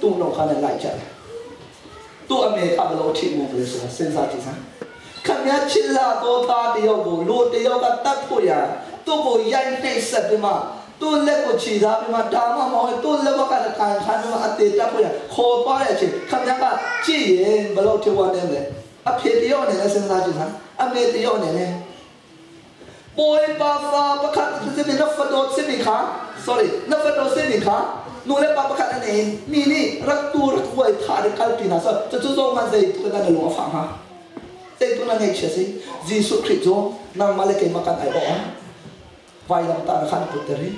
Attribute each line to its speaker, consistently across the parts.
Speaker 1: Tu no kha ne lai cha tu ame kha lo thi mu le so sen sa chi sa ခမချစ်လာတော့တာတယောက်ကိုလူတယောက်ကတတ်ဖို့ရသူ့ကိုရိုက်နှိပ်ဆက်ပြီးမှသူ့လက်ကိုခြေထားပြီးမှဒါမှမဟုတ်သူ့လက်ကကန်ခံပြီးမှအသေးတက်ဖို့ရခေါ်သွားတဲ့အချိန်ခမကကြည့်ရင်ဘလို့ထဝနေလဲအဖေတယောက်အနေနဲ့စဉ်းစားကြည့်စမ်းအမေတယောက်အနေနဲ့ ပွေပါဖာပခတ်စနေနဖဒိုစနေခါ sorry နဖဒိုစနေခါนูเลปะปะขัดอันเองมีนี่รักตัวรักไว้ทาเดกัลปีนาซะจะจู่โจมมันใจตัวนั้นลงฟังฮะใจตัวนั้นไงเชื่อสิยิสุคริสต์โจนางมาเลเกมากันไอบอกไว้ลำตาขันปุตตรี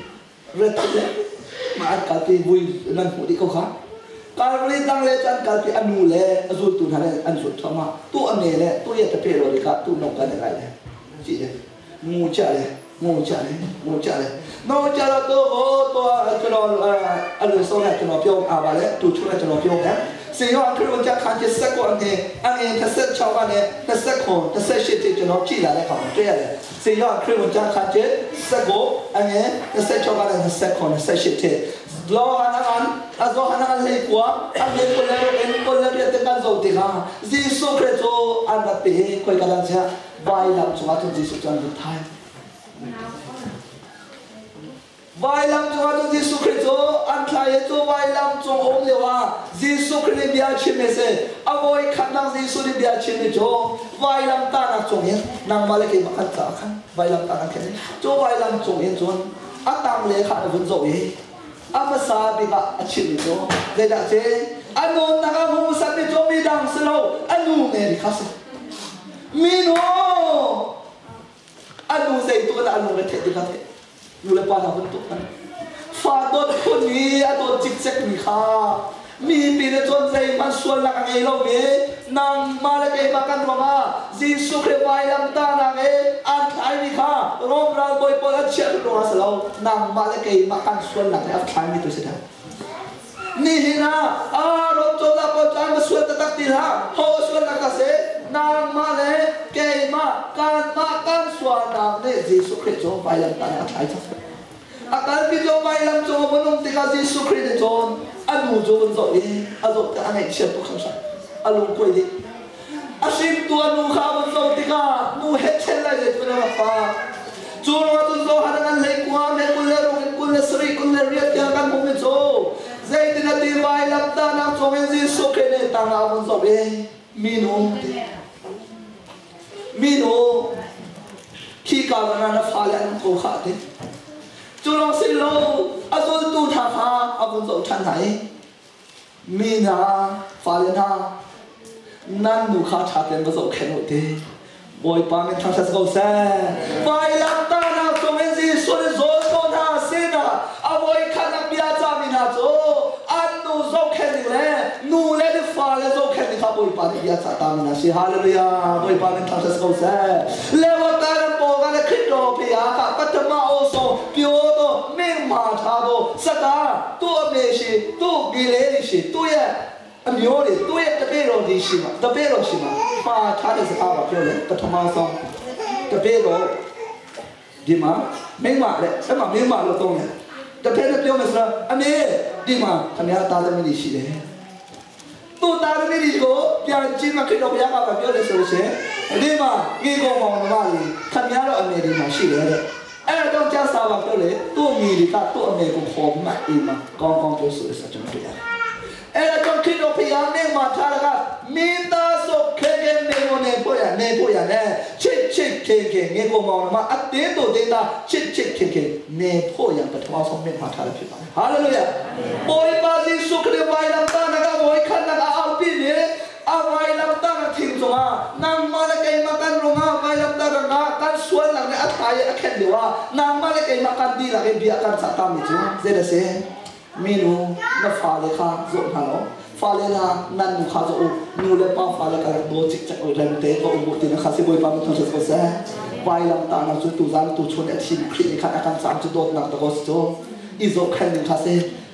Speaker 1: เรตเลมาอันกัลปีวุยนั่นหูดิเขาค่ะการเรียนตั้งเลจันกัลปีอนูเลอจุตุนฮะเลอันสุดทมาตัวอเมเลตัวเยตะเปโรดิกาตัวนกกันอะไรเลยจีเลยงูเจ้าเลยงูเจ้าเลยงูเจ้าเลยน้องเจ้าตัวโอ้ตัวကျွန်တော်အလိုဆုံးနဲ့ကျွန်တော်ပြောအားပါလေတူချွတ်နဲ့ကျွန်တော်ပြောတယ်စေရောခရစ်တော်ခန်းကျစက်ကောအနေအငယ်26ကနေ29 28တိကျွန်တော်ကြည့်လာတဲ့အခါမှာတွေ့ရတယ်စေရောခရစ်တော်ခန်းကျစက်ကောအငယ်26ကနေ29 28တိလောဟနန်အဇောဟနန်လေကွာအမေကိုလေအင်ကိုလေတဲ့ကန်ဇောတိဟာဂျေဆုခရစ်တော်အန်တေခွေကလန်ချာဘိုင်လမ်ချွာတုဂျေဆုချန်ဒထိုင် ဝိုင်လမ်ချွာတုဂျေဆုခရစ်တော်အန်ထိုင်တော့ဝိုင်လမ်ချုံအုံးလေဝါဂျေဆုခရစ်ဗျာချိမေစေအဝိုင်ခန္ဓာဂျေဆုဗျာချိမေချိုဝိုင်လမ်တာနာချုံရင်နမ်မလကေမခတ်တာခန်ဝိုင်လမ်တာနာခဲချိုဝိုင်လမ်ချုံရင်ချွန်အတမ်လေခါဘွန်ဇောယေအမစာဘိကအချိမေချိုဒေဒါချေအနုနာကမုစမေချိုမီဒန်စလောအနုမေခါစမီနိုအနုစေတူလာအနုရတဲ့ဒီကတဲ့ นูเลปานาบุนตุกันฟาดดคนนี้อดจิกเจ็กมีค่ามีปีนจนใจมันส่วนหลักไงเราเมนางมาเลเกมากันว่าจิสุเคไวลำตานางเออันไทยมีค่าโรมเราบอยปอลเชียร์โรสเรานางมาเลเกมากันส่วนหลักในอันไทยมีตัวเสียนี่นะอารมณ์จนละปจานมาส่วนตะตักตีละโฮส่วนหลักเสนางมาเลเกมาการมากันส่วนนางเนี่ยจิสุคริสต์ไวลำตานอันไทยจ้ะอาการพิจารณาลำจงมันนุ่มติกาจิสุคริตจงอันนูจงจงเออาจจะอันไหนเชื่อตุกคำสั่งอารมณ์กุยดิอาชิมตัวนูข้ามันจงติกานูเฮ็ดเช่นไรเลยตัวนั้นฟ้าจูนว่าตุนโซหันกันเลยกว่าเมกุลเลรุกุลเลสรีกุลเลเรียกกันมุมโจเจตินาตีไว้ลำตานักจงเอจิสุคริตต่างอามันจงเอมีนูมีนูขี้กาลนันฟ้าและนุ่งโกขาดจูลองสิโลอาจตูทาคาอาบุญโจทันไหนมีนาฟาเลนานั่นดูข้าชาเต็มประสบแข็งหมดทีบอยปาเมนทางเสกเซ่ไปลับตานาจงเอ็นซีส่วนโซโซนาเซนาอาวอยขันักเบียจามินาโจอันนูโซแข็งเลนูเลดฟาเลโซแข็งข้าบอยปาเบียจาตามินาชิฮาเลลูยาบอยปาเมนทางเสกเซ่เลวตาลโปกันคริโตพิยาคาปัตมาโอโซปิโอโตเมงมาชาโตสตาตัวเมชิตัวกิเลရှိသူ့ရဲ့အမျိုးတွေသူ့ရဲ့တပည့်တော်ဒီရှိမှာတပည့်တော်ရှိမှာပါထားတဲ့စကားပါပြောတယ်ပထမဆုံးတပည့်တော်ဒီမှာမိမလည်းအဲ့မှာမိမလို့သုံးတယ်တပည့်နဲ့ပြောမယ်ဆိုတော့အမေဒီမှာခမရသားသမီးတွေရှိတယ်သူသားသမီးတွေကိုပြန်ကြည့်မှခရစ်တော်ဘုရားကပြောတယ်ဆိုလို့ရှိရင်ဒီမှာဒီကောင်မောင်နှမတွေခမရတော့အမေဒီမှာရှိတယ်တဲ့အဲ့တော့ကျစာပါပြောလေသူ့မိတွေကသူ့အမေကိုခေါ်မှအိမ်မှာကောင်းကောင်းပြောဆိုဆိုကျွန်တော်တွေ့ရတယ်အဲ့တော့ခရစ်တော်ဘုရားနဲ့မှာထားတာကမင်းသားဆိုခဲခဲနေနေဖို့ရနေဖို့ရနဲ့ချစ်ချစ်ခင်ခင်ငေကိုမောင်မအတင်းတို့တင်းသားချစ်ချစ်ခင်ခင်နေဖို့ရပထမဆုံးမြတ်မှာထားတာဖြစ်ပါတယ်ဟာလေလုယာပေါ်ပါစီစုခရဝိုင်လမ်တာနကဝိုင်ခန်နကအောက်ပြီနေအဝိုင်လမ်တာနထင်စောနမ်မလကေမကန်ရုံငါဝိုင်လမ်တာငါကန်ဆွန်လနေအထိုင်အခက်ဒီဝါနမ်မလကေမကန်ဒီလာကေဘီအကန်စာတာမီချူဇေဒဆေမီနူနဖာလေခါဇောနာလောฟาเลนานันนูคาโจนูเลปาฟาเลการโดจิกจักเรมเตก็อุบุตินะคาสิบอยปามิทงเสกเซไวลำตานาจุตูจานตูชนเอชิมคริขันอาการสามจุดโดนักตะกอสโจอิโซคันนึงคาเซ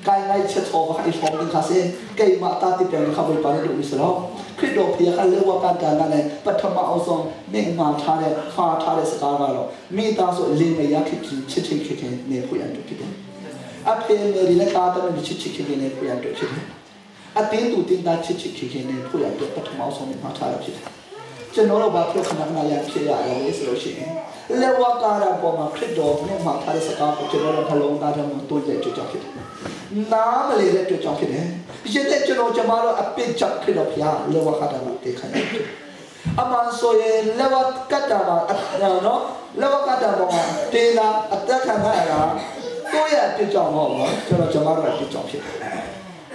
Speaker 1: กายไงเชโชวะไอชอมนึงคาเซเกยมาตาติเปียงคาบอยปานิดูมิสโลคริโดเพียคันเรียกว่าการการนั่นเองปฐมเอาทรงเมงมาทาเลฟาทาเลสกาลาโลมีตาโซลิงเมียคิดชิชิคิดเนพุยันตุคิดอเพเมรินกาตมันชิชิคิดเนพุยันตุคิด အတင်းသူတင်းသားချစ်ချစ်ခင်ခင်နဲ့ဖို့ရတဲ့ပထမဆုံးမှာထားရဖြစ်တယ်ကျွန်တော်တို့ဘာဖြစ်ခဏခဏရဖြစ်ရလဲဆိုလို့ရှိရင်လက်ဝါကားပေါ်မှာခရစ်တော်နဲ့မှာထားတဲ့စကားကိုကျွန်တော်တို့နှလုံးသားထဲမှာတွန်းတဲ့ကြကြောက်ဖြစ်တယ်နားမလေတဲ့ကြကြောက်ဖြစ်တယ်ဒီတဲ့ကျွန်တော်ကျမတို့အပစ်ချက်ခရစ်တော်ဖျားလက်ဝါကားမှာတေခံရဖြစ်အမှန်ဆိုရင်လက်ဝကတ်တာမှာနော်လက်ဝကတ်တာပေါ်မှာတေးတာအသက်ခံရတာကိုယ့်ရဲ့အပြစ်ကြောင့်မဟုတ်ဘူးကျွန်တော်ကျမတို့အပြစ်ကြောင့်ဖြစ်တယ်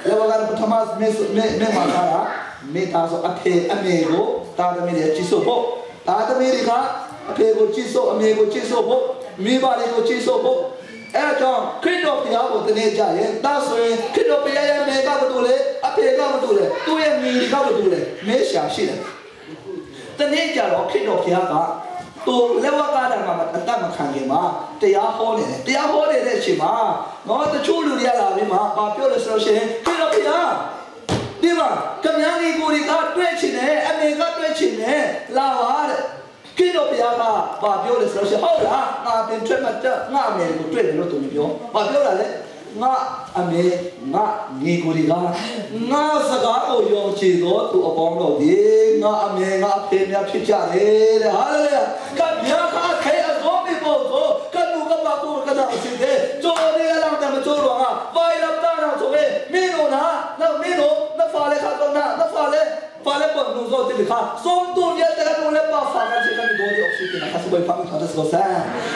Speaker 1: လက်ဝကပထမမေမေမှာထားတာမိသားစုအဖေအမေကိုတာသမီတွေကြည့်ဆိုဖို့တာသမီတွေကအဖေကိုကြည့်ဆိုအမေကိုကြည့်ဆိုဖို့မိဘတွေကိုကြည့်ဆိုဖို့အဲ့တော့ခရစ်တော်ဘုရားကိုတနေ့ကြရင်ဒါဆိုရင်ခရစ်တော်ဘုရားရဲ့မေကဘာတူလဲအဖေကဘာတူလဲသူ့ရဲ့မိကဘာတူလဲမေရှာရှိတယ်တနေ့ကြတော့ခရစ်တော်ဘုရားကသူလက်ဝကားတယ်မှာအတတ်မခံခင်မှာတရားဟောနေတယ်တရားဟောနေတဲ့အချိန်မှာနော်တချို့လူတွေကလာပြီးမှဘာပြောလဲဆိုလို့ရှိရင်ခရစ်တော်ဘုရားဒီမှာကမြန်းကြီးကိုတွေကတွေ့ချင်တယ်အမေကတွေ့ချင်တယ်လာပါတဲ့ခရစ်တော်ဘုရားကဘာပြောလဲဆိုလို့ရှိရင်ဟုတ်လားငါပင်ထွက်မှတက်ငါအမေကိုတွေ့တယ်လို့သူပြောဘာပြောတာလဲငါအမေငါညီကိုတွေကငါစကားကိုယုံကြည်သောသူအပေါင်းတို့ဒီငါအမေငါအဖေများဖြစ်ကြတယ်တဲ့ဟာလေလုယာကမြာခခဲအစောမိဖို့ဆိုကနုကပကူကဒါအစီတဲ့ကျိုးနေလောင်တယ်မကျိုးတော့ငါဝိုင်လပ်တာတော့ဆိုပဲမင်းတို့နာနော်မင်းတို့နဖာလေခါတော့နာနဖာလေဖာလေပေါ်နုဇောတိခါစုံတူရတဲ့ကနုလေပါဖာကန်စီကန်ဒိုဒီအောက်ဆီဂျင်ခါစဘွေဖာမခါဒစကောဆာ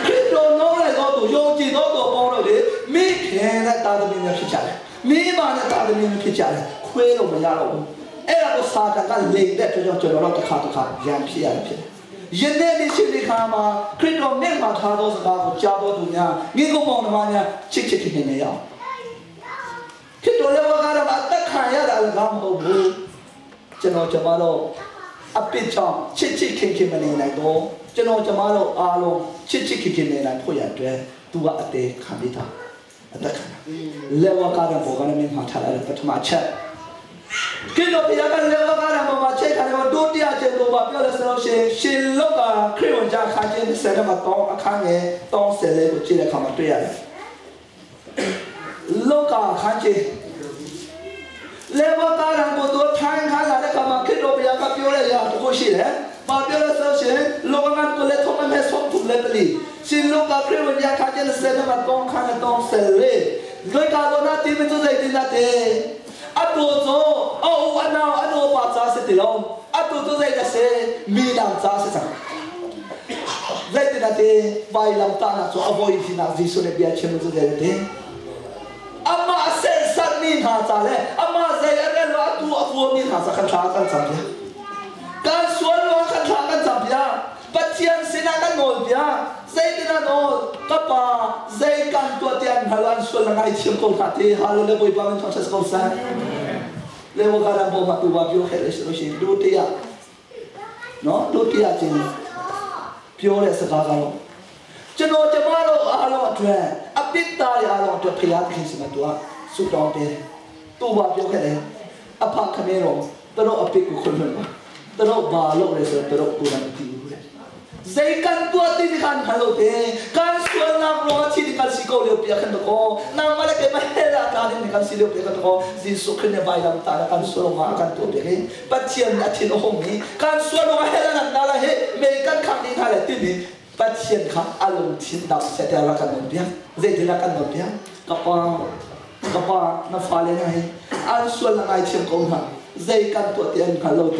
Speaker 1: ခရစ်တော်နော်လေတော့သူယုံကြည်သောသူအပေါင်းတို့ဒီမိခင်နဲ့တာသမီးများဖြစ်ကြတယ်မိမနဲ့တာသမီးများဖြစ်ကြတယ်ခွေးလို့မရတော့ဘူးအဲ့ဒါကိုစာတန်ကလိန်တဲ့အတွက်ကြောင့်ကျွန်တော်တို့တစ်ခါတစ်ခါရံဖြစ်ရတယ်ဖြစ်တယ်ယနေ့ဒီချိန်ဒီခါမှာခရစ်တော်မြတ်မှာထားသောစကားကိုကြားသောသူများမိဂုံမောင်နှမများချစ်ချစ်ခင်ခင်နေရအောင်ခရစ်တော်လည်းဝါကားတော့အသက်ခံရတာလည်းမဟုတ်ဘူးကျွန်တော်ကျမတို့အပစ်ချောင်းချစ်ချစ်ခင်ခင်မနေနိုင်တော့ကျွန်တော်ကျမတို့အားလုံးချစ်ချစ်ခင်ခင်နေနိုင်ဖို့ရတဲ့သူကအသေးခံပြီးသားအသက်ခံလက်ဝါကားတော့ဘောကနေမြတ်ထားတဲ့ပထမချက်ကိတော့ဘုရားကလက်ဝါကားတော်မှာချက်ခံတော့ဒုတိယချက်တော့ပြောလဲဆိုလို့ရှိရင်ရှင်လောကခရစ်ဝင်ကြခါခြင်းဆက်တော့တောင်းအခန်းငယ်တောင်းဆယ်လေးကိုကြည့်တဲ့အခါမှာတွေ့ရတယ်လောကခန်းခြင်းလေဝကာရံကိုတော့ထိုင်ခါလာတဲ့ခါမှာခရစ်တော်ဘုရားကပြောတဲ့ຢာတခုရှိတယ်။ဘာပြောလဲဆိုရှင်လောကကိုလည်းထုံးမဲ့ဆုံးထုလည်းပလီရှင်လောကခရစ်ဝင်ကြခါခြင်းဆက်တော့တောင်းခန်းတောင်းဆယ်လေးလောကတော့နာတိမသူစိတ်တင်တဲ့အတူသောအော်အနာအနောပါစားစစ်တယ်လုံးအတူတူစိတ်တဲ့စေမိဒန်စားစစ်ဇိုက်တဲ့ဘိုင်လမ်တာနာဆိုအဘိုင်ဖီနာဇီဆိုနေပြချင်လို့တဲ့အမဆက်ဆက်မင်းဟာစားလေအမဇေရတဲ့လောတူအဖိုးမင်းဟာစားခါခါကန်စားပြကန်ဆွန်လောခါခါကန်စားပြပချင်စနာကန်နိုပြဇိုက်တဲ့နော်ကပါဇိကန်တူတန်ဟလန်ဆွလငိုင်းချင်ကိုခါတေဟာလေဘိုင်ပါမန်ထောက်စကောစားလေဝကာရဘောမတူပါပြောခဲ့တယ်ဆိုလို့ရှိရင်ဒုတိယနော်ဒုတိယချင်းပြောတဲ့စကားကတော့ကျွန်တော်ကျမတို့အားလုံးအတွက်အပစ်သားရအားလုံးအတွက်ဖျားသခင်စမတူကဆုတောင်းတယ်သူ့ဘာပြောခဲ့တယ်အဖခမဲတော်တို့အပစ်ကိုခွင့်လွှတ်ပါတို့ဘာလို့လဲဆိုတော့တို့ကိုယ်တိုင်မသိဘူးတဲ့ဇေကန်တူတိခန်ခလို့တဲ့ကန်ဆွနာရောချီကန်စီကိုလေပြခန်တော့နာမလည်းကမဟဲလာကာနေကန်စီလေပြခန်တော့ဇီဆုခနေဘိုင်လမ်တာကန်ဆွနာကန်တူတဲ့ပတ်ချင်အချင်ဟောမီကန်ဆွနာဟဲလာနာလာဟဲမေကန်ခန်နေခါလေတိမီပတ်ချင်ခအလုံးချင်းတော့ဆက်တယ်လာကန်တော့ပြဇေဒီလာကန်တော့ပြကပါကပါနဖာလေနေအန်ဆွနာအိုင်ချင်ကုန်ဟာဇေကန်ตัวเตียนคาโลเต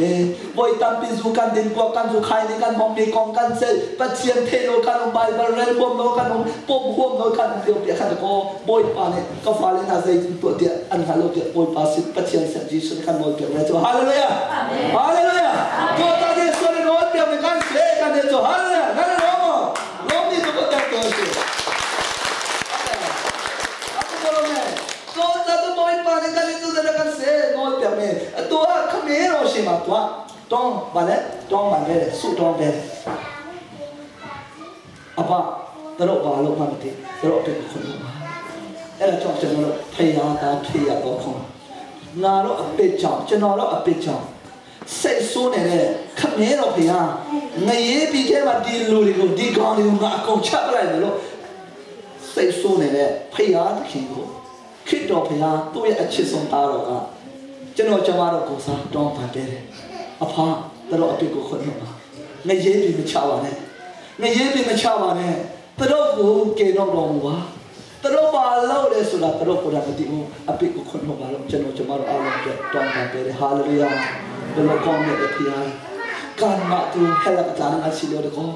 Speaker 1: บอยตัมปิซูกันดินกว่ากันสุขายในกันมองมีกองกันเซลปัจเจียนเทโลกันใบเบรนพวมโลกันปมพวมโลกันเดียวเปียกันก็บอยปาเนี่ยก็ฟาเลนาเซตัวเตียนอันคาโลเตียบอยปาสิปัจเจียนเซจีสุกันบอยเปียกเลยฮาเลลูยาฮาเลลูยาตัวตาเดส่วนโน้ตเปียกกันเซกันเดโฮาเลลูยานั่นโลมโลมนี่ตัวเตียนตัวสิตัวตาตัวบอยปาเนี่ยกันตัวเดกันเซโน้ตเปียกเนี่ยตัวขมิ้นเราရှိမှာตัวတောင်းပါလေတောင်းပါလေဆုတောင်းတယ်အဖတို့ဘာလို့မှမသိတို့အပြစ်ကိုခွင့်ပါအဲ့ဒါကြောင့်ကျွန်တော်တို့ဖယားသားဖြစ်ရတော့ခွန်ငါတို့အပြစ်ကြောင့်ကျွန်တော်တို့အပြစ်ကြောင့်စိတ်ဆိုးနေတဲ့ခမည်းတော်ဖယားငရေပြီးထဲမှာဒီလူတွေကိုဒီကောင်တွေကိုငါအကုန်ချက်ပလိုက်တယ်လို့စိတ်ဆိုးနေတဲ့ဖယားသခင်ကိုခရစ်တော်ဖယားသူ့ရဲ့အချစ်ဆုံးသားတော်က ကျွန်တော်ကျမတို့ကိုစားတောင်းပန်တယ်အဖတို့အပြစ်ကိုခွင့်လို့ပါငရေပြီးမချပါနဲ့ငရေပြီးမချပါနဲ့တို့ကိုကေတော့တော်မူပါတို့ပါလို့လဲဆိုတာတို့ကိုယ်တိုင်မသိဘူးအပြစ်ကိုခွင့်လို့ပါလို့ကျွန်တော်ကျမတို့အားလုံးပြတောင်းပန်တယ်ဟာလေလုယာဘယ်လိုကောင်းတဲ့ဖခင်ကန်မတူဟဲလကတန်အစီလို့ကော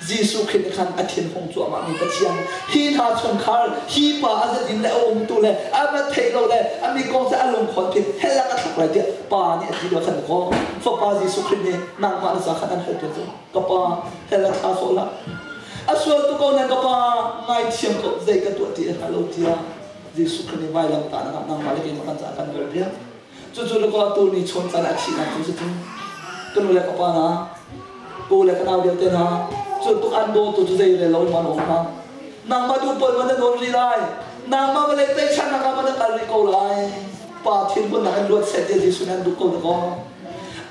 Speaker 1: ယေရှုခရစ်ခန်အထင်ဟုံးကြွားမမီပချင်ဟီနာချွန်ခါဟီပါအစတင်လေအုံတူလေအမထေလို့လေအမီကောင်စအလုံးခွန်ဖြစ်ဟဲလကထလိုက်တဲ့ပါနေအတီတော့ခန်ကောဖပါယေရှုခရစ်နေနာမနစာခန်ဟဲတဲ့ကပါဟဲလခါဆိုလာအဆွတ်ကောနကပါငိုင်းချင်ကိုဇေကတူတီဟလိုတီယာယေရှုခရစ်နေဝိုင်လမ်တာနာနာမလေးကေမကန်စာကန်ဝဲပြကျကျလကောတူနီချွန်စာလာချီနာကျကျကနလေကပါနာကိုလေကနာเดียวเตนะจุดตุอันโดตุจุเซเลลอยมันออกมา นางมาดูเปิดมันโดนรีไลนางมาเลยเตชันนางมาตะลิโกไลปาทินบนนันลวดเสร็จที่สุนันดูโกนก็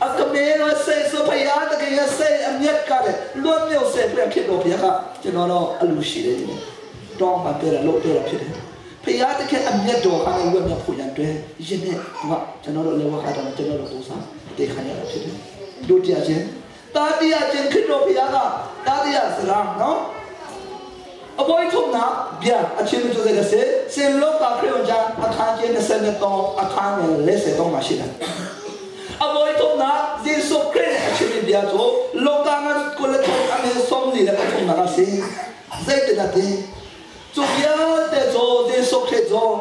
Speaker 1: อักเมนว่าเซสุพยาตะเกียเซอเมียกะเลลวดเมียวเซเพื่อคิดโดพยาကျွန်တော်တော့အလူရှိတယ်တောင်းမှပြတယ်လို့ပြတယ်ဖြစ်တယ်ဖယားတကယ်အမျက်တော်ခါနေဝက်မြဖို့ရန်တွဲယင်းနဲ့သူကကျွန်တော်တို့လေဝခါတော့ကျွန်တော်တို့ဥစားတေခံရတာဖြစ်တယ်တို့တရားချင်းတာတရားချင်းခရစ်တော်ဖယားကတာတရားစလားနော်အဘိုးထုံနာဗျာအချင်းတို့တဲ့စေစင်လောကခရစ်တော်အခန်းကြီး23အခန်းနဲ့53မှာရှိတယ်အဘိုးထုံနာယေရှုခရစ်အချင်းဗျာဆိုလောကငါကိုလက်ထုံအမေဆုံးနေတဲ့ထုံနာစေစိတ်တဲ့တဲ့主要的做耶稣ခရစ်တော်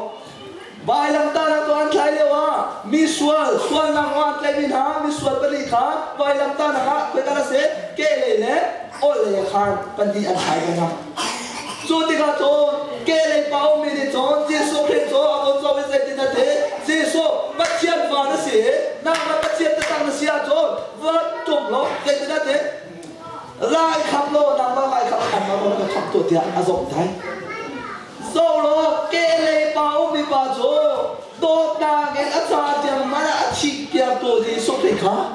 Speaker 1: ဘိုင်လမ်တာနာတော့ထိုင်လေဝါမိဆွာဆွာနာဝါလေမီနာမိဆွာပလီခါဘိုင်လမ်တာနာခွေကလာစေကဲလေလေအိုလေခါပန်ဒီအထိုင်ကနာ主的个主，给你保命的主，耶稣ခရစ်တော်အကုန်ဆုံးပဲတဲ့တဲ့耶稣不见发的些，那么不见得当的些主，我中了တဲ့တဲ့来看咯，那么来看看嘛，我那个创作的阿总台。โซโลเกเลปาอุมิปาโจโตตาเกอัจาเตียมาละชิเปียตัวเยซูคริสต์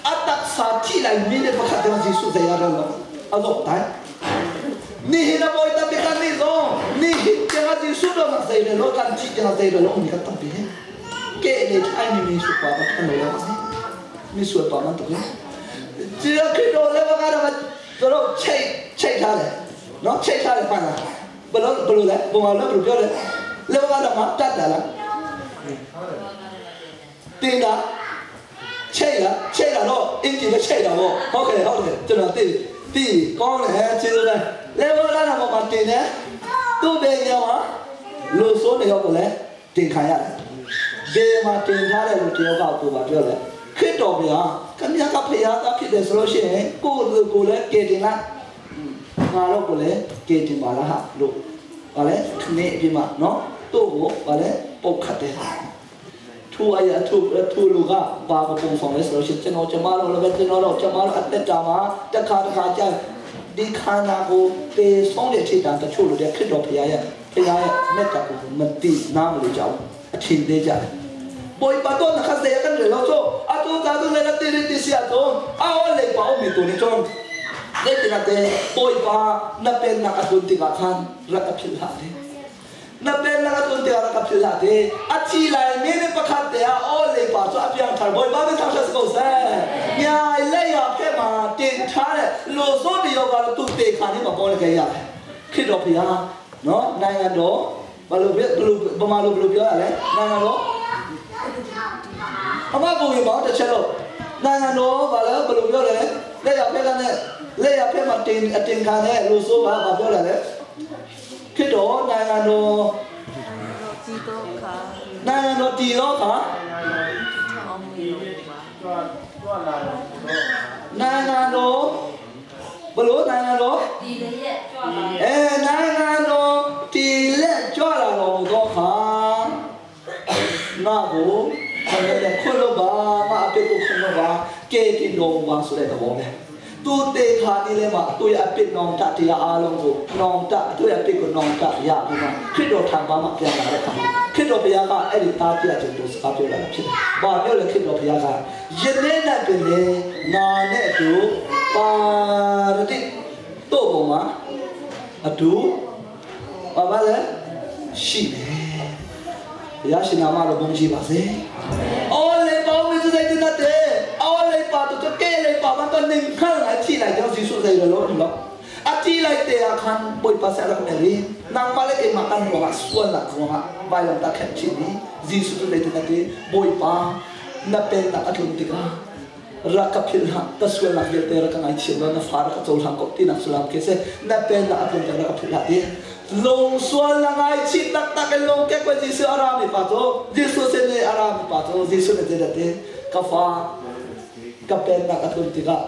Speaker 1: อัตักสาที่ไหลมีเดปะขัดเยซูเสียแล้วอัลลอฮ์ตายนี่ฮินาบอยตาเบกันนี่โซนี่ฮิเตียเยซูโดมาเสียแล้วกันที่เตียเสียแล้วมีกันตั้งปีเกเลไอ้นี่มีสุปาปะทันเลยมีส่วนต่อมันตัวนี้เจ้าคริสต์แล้วก็มาตัวเช็คเช็คท่าเลยเนาะเช็คท่าเลยฟังนะဘလို့ဘလို့လဲပုံအောင်လဲဘလို့ပြောလဲလောကတော့မှတတ်တယ်လားတင်းတာချိတ်လားချိတ်တာတော့အင်ဂျင်နဲ့ချိတ်တာပေါ့ဟုတ်ကဲ့ဟုတ်တယ်ကျွန်တော်တိတိကောင်းတယ်ကျေးဇူးပဲလေဘောကတော့မှတင်းတယ်သူ့ဘေးရောလို့ဆိုနေရောကိုလဲတင်ခံရတယ်ဘေးမှာတင်ထားတဲ့လူတယောက်ကကိုပါပြောတယ်ခရစ်တော်ဗျာခင်ဗျားကဖခင်သားဖြစ်တယ်ဆိုလို့ရှိရင်ကိုယ့်ကိုယ်လည်းကယ်တင်လိုက်ငါတော့ကိုလည်းကယ်တင်ပါလားဟာလို့ဘာလဲခနေအပြင်မှာနော်တို့ကိုဘာလဲပုတ်ခတ်တယ်ထူအရာထူထူလူကဘာပုံဆောင်လဲဆိုလို့ရှိရင်ကျွန်တော်ကျမတို့လည်းပဲကျွန်တော်တို့ကျမတို့အသက်တာမှာတစ်ခါတစ်ခါကြာဒီခန္ဓာကိုတေဆုံးတဲ့ထိတံတချို့လူတွေခရစ်တော်ဖခင်ရဲ့ဖခင်ရဲ့မြတ်တာကိုမသိနားမလို့ကြောက်အထင်သေးကြတယ်ဘိုင်ပါတော့ခါစေကန်လေလို့ဆိုအတူတာတူလည်းတေတေစီအတော့အော်လေပေါ့မီတူနေချောတဲ့တဲ့ဘိုင်ပါနပန်နာအဒွန်တိကခန်ရကဖြစ်လာတယ်နပန်နာအဒွန်တိကရကဖြစ်လာတယ်အချီလိုက်မင်းပခတ်တဲ့အော်လေပါဆိုအပြန်ထားဘိုင်ပါမထောက်ဆက်ကိုဆဲညာလေရဖဲမှာတင်ထားတဲ့လို့ဆိုတယောကတော့သူတေခါနေမှာပေါ်နေကြရတယ်ခရစ်တော်ဖျားနော်နိုင်ငံတော်ဘလို့ဘလို့ဗမာလိုဘလို့ပြောရလဲနိုင်ငံတော်အမကိုရေမောင်းတစ်ချက်တော့နိုင်ငံတော်ဘာလဲဘလို့ပြောလဲလက်ရဖဲကနဲ့လက်ရဖက်မှာတင်အတင်ခံတဲ့လူဆိုးပါဘာပြောလာလဲခရစ်တော်နိုင်ငံတော်
Speaker 2: တီတော့ခါ
Speaker 1: နိုင်ငံတော်တီတော့ခါ
Speaker 2: အောင်မီတော့ပါ
Speaker 1: နိုင်ငံတော်ဘလို့နိုင်ငံတော်
Speaker 2: ဒီလေရဲ့ကြွလာ
Speaker 1: အဲနိုင်ငံတော်တီလက်ကြွလာတော်မူသောခါငါကိုခွင့်လို့ခွင့်လို့ပါငါအပြစ်ကိုခွင့်လို့ပါကဲတင်တော်မူပါဆိုတဲ့သဘောပဲသူတေခါဒီလဲမှာသူ့ရဲ့အပြစ်နောင်တတရားအားလုံးကိုနောင်တသူ့ရဲ့အပြစ်ကိုနောင်တရပြီးမှခရစ်တော်ထံပါမှပြန်လာတဲ့အခါခရစ်တော်ဘုရားကအဲ့ဒီသားပြခြင်းတို့စကားပြောလာတာဖြစ်တယ်။ဘာပြောလဲခရစ်တော်ဘုရားကယနေ့နဲ့ပင်လေငါနဲ့အတူပါရတိတို့ပုံမှာအတူဘာပါလဲရှိတယ်။ဘုရားရှင်နာမတော်ဘုန်းကြီးပါစေ။အော်လေ pa ning hngal ngai thi lai tiang Jesuh zei lo um lo. A thi lai te ah khan Bawipa seh rak mel i nangmah le keimah kan ruangah sualnak ruangah vailamtah khenh chin i Jesuh cu zeitin a ti Bawipa na pennak a tlun tikah rak ka philh hlah ka sualnak vialte rak ka ngaithiam law na fa rak ka cohlang ko tinak sullam khi si na pennak a tlun tikah rak ka philh hlah ti lungsual na ngaichih taktak in lungkek wa Jesuh a rami pa cu Jesuh sin i a rami pa cu Jesuh nih zeidah ti ka fa ka pennak a tlun tikah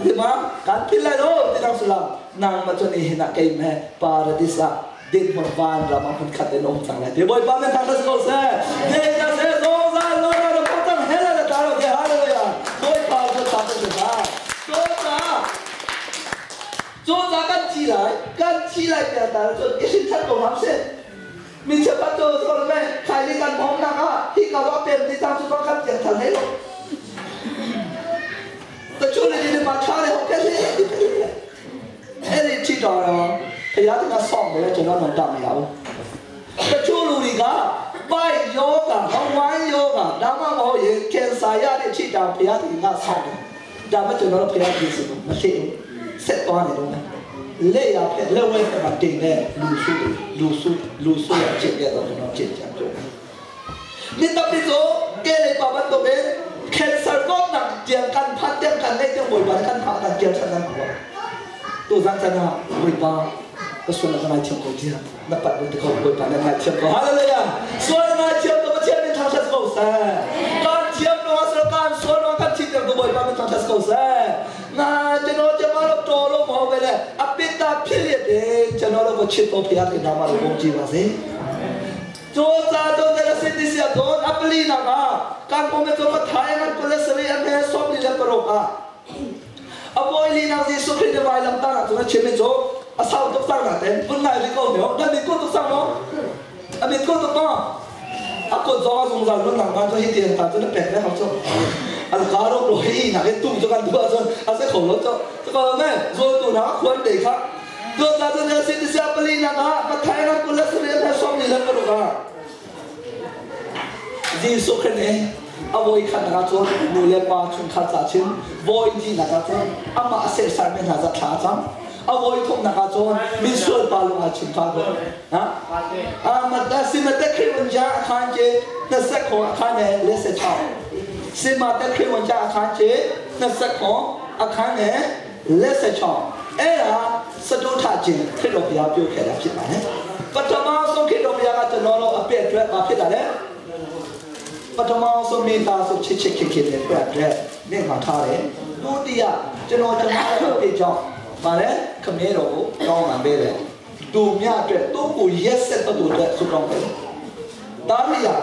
Speaker 1: lima kan philh lai lo ti dang sullam nangmah cu ni hin ah keimah paradis ah dinhmun van ram ah hmun khat in um cang lai ti Bawipa min thangṭhat si ko seh Zeicah seh zungzal lo na ram cang hell na ta lo ti hallelujah Bawipa cu thangṭhat si hna Cucaah kan thi lai kan thi lai tiah ta cun i hrin ṭhan ko hram sih mi cheukhat cu sol me khaini kan bawmnak ah hi ka wa pem ti cang cu kan piang thal hlei lo ta chu le ni ma tha le hok ke အဲ့ဒီထိတော်တော့ဘုရားသခင်ဆော့တယ်ကျွန်တော်တော့တောင်းမရဘူးတချို့လူတွေကပိုက်ယောဂဟဝိုင်းယောဂဒါမှမဟုတ်ရင်ကင်ဆာရတဲ့ထိတောင်ဘုရားသခင်ကဆော့တယ်ဒါမှကျွန်တော်တို့ဘုရားကျေးဇူးမရှိဘူးဆက်သွားနေတော့လက်ရဖက်လက်ဝဲဖက်မှာတင်တဲ့လူစုလူစုလူစုရချစ်တဲ့တော့ကျွန်တော်ချစ်ကြပြောนี่ตับที่โซเกเลยปาบันตัวเป็นแคนเซอร์ก็หนักเจียงกันพัดเจียงกันในเจียงบอยบันกันพากันเจียงฉันนั้นหัวตัวสังสนาบอยบาก็ส่วนละกันเชียงko เจียนับปัดบุตรเขาบอยบาในเชียงko ฮาเลลูยาส่วนละเชียงตัวเชียงเป็นทางชัดเขาแซ่การเชียงตัวสการส่วนละกันชิดตัวบอยบาเป็นทางชัดเขาแซ่ငါကျွန်တော်ကျမတို့တော်လို့မဟုတ်ပဲနဲ့အပိတဖြစ်ရတဲ့ကျွန်တော်တို့ကိုချစ်တော်ဖခင်တဲ့နာမတော်ကိုကြည်ပါစေကျိုးစားတော့တဲ့စင်ဒီစီတော့အပလီနာကကံပုံမဲ့တော့ထိုင်ငါကလစရီအမေဆောပလီလပရောကအပွိုင်လီနာစီဆုခိတဲ့ဝိုင်လမ်တာနာသူချေမေချိုအဆောက်တော့ဆောင်နာတဲ့ဘုနိုင်လီကောမေဒါမီကိုတော့ဆောင်မေအမီကိုတော့အကိုဇောဇုံဇာလွန်နာဘာချိုဟီတီတာတဲ့ပဲပဲဟောချိုအကာရောလိုဟီနာကေတူချိုကန်ဒူအဇွန်အစေခေါ်လို့ချိုကောမဲဇိုတူနာခွန်တေခါတို့လာတဲ့စင်ဒီစီအပလီနာကမထိုင်နာကုလစရီအဆောပလီလပရောက ယေရှုခရစ်နဲ့အဝိခန္ဓာကနူလေပါချုံခါချချင်းဝိဒီနာကအမအစေဆာမေနာဇာချာအဝိထုံနာကချွန်မီဆွယ်ပါလုံအချင်းခါကောဟာအာမတစီမတခရဝန်ဂျာအခန်းကျ20ခေါအခန်းနဲ့46စီမတခရဝန်ဂျာအခန်းကျ20ခေါအခန်းနဲ့46အဲ့ဒါစတုထခြင်းခရစ်တော်ဘုရားပြောခဲ့တာဖြစ်ပါတယ်ပထမဆုံးခရစ်တော်ဘုရားကကျွန်တော်တို့အပြည့်အတွက်ဘာဖြစ်တာလဲပထမဆုံးမိသားစုချစ်ချစ်ခင်ခင်နဲ့ပြတဲ့မြင့်မှာထားတယ်ဒုတိယကျွန်တော်ကျွန်တော်ရဲ့အပြည့်ကြောင့်ဗါလဲခမဲတော်ကိုတောင်းပန်ပေးတယ်သူမြအတွက်သူ့ကိုရက်ဆက်တော်အတွက်ဆုတောင်းတယ်တာရိယာ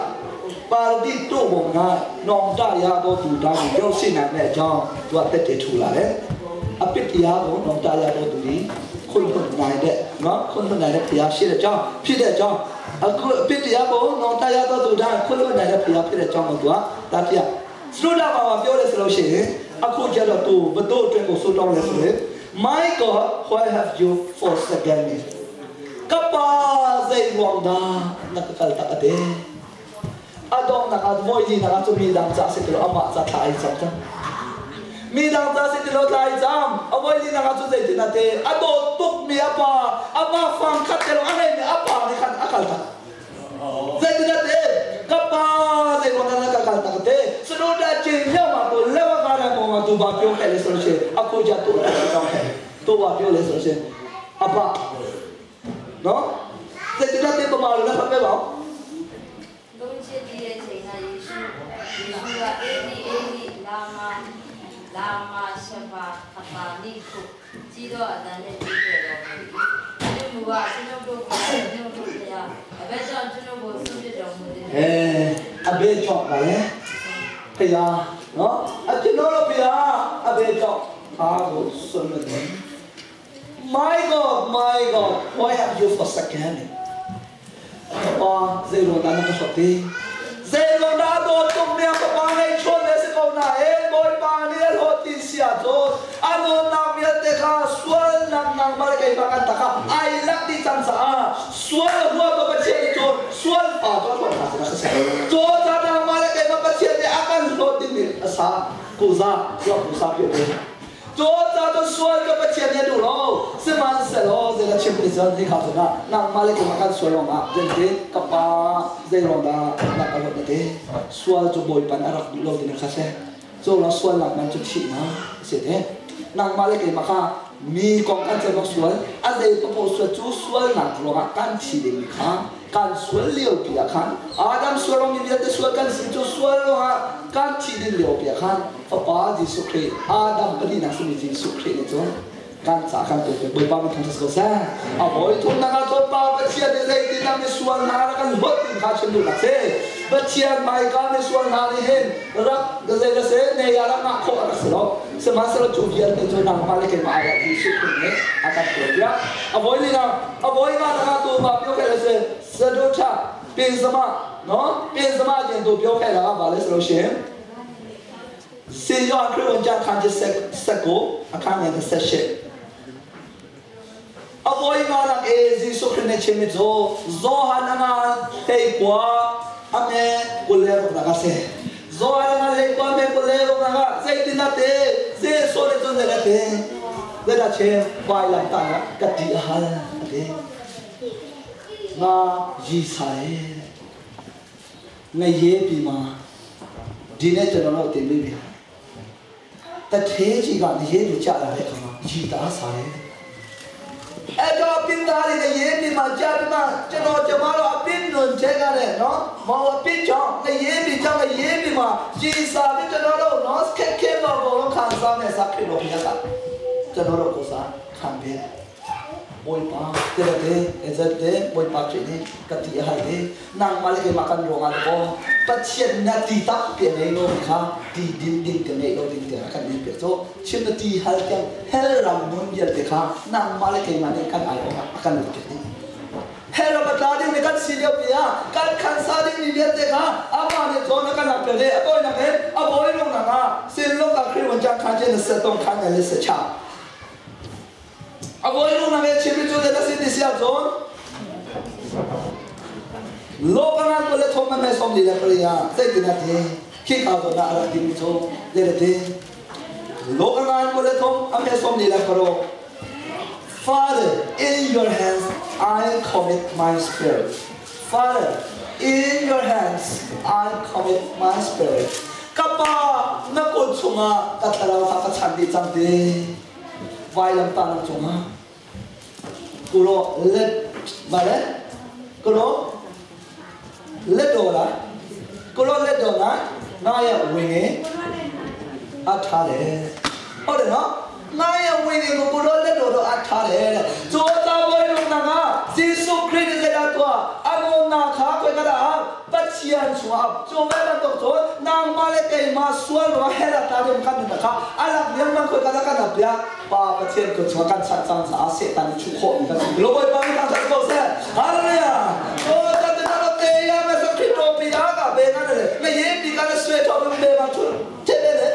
Speaker 1: ပါတိတို့ဘုံကနောင်တရသောသူတောင်းကိုရောက်ရှိနိုင်တဲ့အကြောင်းသူကတက်တည်ထူလာတယ်အပြစ်တရားကိုနောင်တရသောသူဒီခွင့်လွှတ်နိုင်တဲ့နော်ခွင့်လွှတ်နိုင်တဲ့ဘုရားရှိတဲ့အကြောင်းဖြစ်တဲ့အကြောင်းအခုအပြစ်တရားကိုနောင်တရသောသူတိုင်းခွင့်လွှတ်နိုင်တဲ့ဘုရားဖြစ်တဲ့အကြောင်းကိုသူကတာပြစရုဒမှာပြောလဲဆိုလို့ရှိရင်အခုကျတော့သူဘတို့အတွက်ကိုဆုတောင်းလဲဆိုရင် My God why have you forsaken me ကပါဇေဝံဒါနကကလတကတဲ့ adong naka voi li naka chu mi dang cha se tilo ama cha thai cham cham mi dang cha se tilo thai cham avoi li naka chu zai tina te ado tuk mi apa ama fang khat te lo angai mi apa ni khan akal ta zai tina te kapa zai wa na ka kal ta te sno da chin ya ma to lewa ka ra mo ma tu ba pyo khe le so che akho ja tu ta ka khe tu ba pyo le so che apa no zai tina te pa ma lo na pha pe ba
Speaker 2: သုံးချက်တည်းရဲ့ချိန်ကယေရှုယေရှုကအေလီအေလီလာမာလာမာရှဘာခတာနိခုကြီးတော့အတန်နဲ့ကြည့်ကြတော်မူ၏။ဒီမူကကျွန်ုပ်တို့ကိုကျွန်ုပ်တို့ဖျားအဘဲကြောင့်ကျွန်ုပ်ကိုဆွပြတော်မူသည်
Speaker 1: အဲအဘဲကြောင့်ပါလေဖျားနော်အကျွန်တော်တို့ဖျားအဘဲကြောင့်အားကိုဆွတ်လို့တယ် My God my God why have you forsaken me ပါဇေရိုဒါနကစတိဇေရိုဒါတော့တုံမြပပါနေချွန်နေစကောနာအဲဘိုင်ပါနေဟိုတီစီယာတော့အနောနာမြတ်ခါဆွဲနမ်နမ်မာကေဘာကန်တခအိုင်လက်ဒီချန်စာဆွဲဟွာတော့ချေချောဆွဲပါတော့တော့တာစဆက်တော့တာနာမာကေဘာချေအကန်ဟိုတီနေအ sa ku za lo ku sa pio pe 做咋都说个不前面路喽，是蛮是喽，这个前面这你看着那，那马来给马看说了嘛，人家个巴这罗那那个罗那的，说就不一般阿拉路的那个些，做了说了蛮就起嘛，是的，那马来给马看。มีกองกันจะมาสวนอะไรก็พอสวนจูสวนหนักหรอกกันฉีดมีค้าการสวนเลี้ยวเปียขันอาดัมสวนมีเดียสวนกันสิจูสวนหรอกกันฉีดเลี้ยวเปียขันฟ้าป้าจิสุครีอาดัมปฏินักสมิจิสุครีนี่จงกันสากันตัวเป็นบุญบ้ามันทำสักแซ่เอาไว้ทุนนะครับทุนป้าไปเชียร์ในที่นั่นในสวนนาแล้วกันหัวติดขาเชนดูหลักเซ่ไปเชียร์ไม่กันในสวนนานี่เห็นรักกระเซกระเซในยารักนักโคตรสลบสมัยสลบจูเยียนในจนนางมาเลยเกมาอะไรที่สุดเนี่ยอาการตัวเดียวเอาไว้นี่นะเอาไว้มานะครับตัวมาเปี้ยวแค่เลยเสดุชาเป็นสมาเนาะเป็นสมาเจนตัวเปี้ยวแค่แล้วมาเลยสโลเชนเสียงครูวันจันทร์คันจะเซ็กเซ็กโกอาการเนี่ยเซ็กเชအဝိမာနအေဇီဆုခနေချေမဇိုဇောဟာနနာတေကွာအမေကိုလေရနာဆေဇောဟာနနာလေကွာမေကိုလေရနာစေတိနာတေစေဆိုလေဇွန်လေတေလေဒါချေဘိုင်လန်တာကတိအဟာတေငါရီဆိုင်ငရေပြီမှာဒီနေ့ကျွန်တော်တို့တင်ပြီးပြီတထေးကြီးကငရေကိုကြာလာတဲ့အခါမှာရီသားဆိုင်အဲ့တော့ပင်သားတွေရေးပြီးမှကြာပြီးမှကျွန်တော်ကျမတို့အပင်လွန်ချက်ကလည်းနော်မောင်အပင်ကြောင့်ရေးပြီးကြောင့်ရေးပြီးမှရီစာပြီးကျွန်တော်တို့နော်ခက်ခဲတော့ဘောလုံးခံစားနေစားဖြစ်လို့ပြရတာကျွန်တော်တို့ကိုစားခံပြီးဘွေပါတဲ့တဲ့အဲ့တဲ့ဘွေပါချင်ကတိဟာတဲ့နန်မလေးမကန်ရောငါတော့ပတ်ချင်နတီတပ်ပြနေလို့ခါတီဒင်းဒင်းကနေလို့တင်းတဲ့ကန်နေပြဆိုချင်းတီဟာတဲ့ဟဲရမ်နွန်ရတဲ့ခါနန်မလေးမနေကန်အိုင်ကန်လို့တဲ့ဟဲရမတာဒီမကန်စီလျပြာကန်ခန်စာဒီမီတဲ့ခါအမနေဇောနကန်လာပြတဲ့အပေါ်နကေအပေါ်လုံးနာစင်လုံးကခရဝန်ချခါချင်းစတုံခါနေလက်စချအပေါ်လုံးနာချေပြီးကျတဲ့စင်ဒီစီအဇွန်လောကနာကိုလည်းထုံးမဲ့ဆုံးနေတယ်ပရိယာစိတ်တင်တဲ့ခိခါတော့နာအရဒီမချိုလေတဲ့လောကနာကိုလည်းထုံးအမေဆုံးနေတယ်ပရော Father, in your hands I commit my spirit. Father, in your hands I commit my spirit. ကပါနကုချုံကတလာခကချန်ဒီချန်ဒီဝိုင်လမ်တာနချုံကိုရောလက်ဘာလဲကိုရောလက်တော်လားကိုရောလက်တော်လားငါရဲ့ဝင်ငယ်အထားတယ်ဟုတ်တယ်နော်ငါရဲ့ဝင်ငယ်ကိုကိုရောလက်တော်တော့အထားတယ်တဲ့ဇောတာဘွယ်လုံးငါဂျေစုခရစ်ရဲ့တော့အမောနာခါခွေကလာပတ်ချီယန်ချွာဇောမဲတော့ဇောနာမလေးကေမဆွာလောဟဲလာတာရုံကန်နခါအလာမြန်မခွေကလာကနာပြပါပချင်ကိုချွာကန်ချန်ချန်စာစေတန်ချူခေါ်ကန်လောဘပါကန်ချန်ကိုဆက်ဟာလေလုယာအိုတတ်တဲ့တေယာမစခရစ်တော်ပြာကဘေကလည်းမယေဒီကလည်းဆွဲထော်ဘေမချူတဲ့တဲ့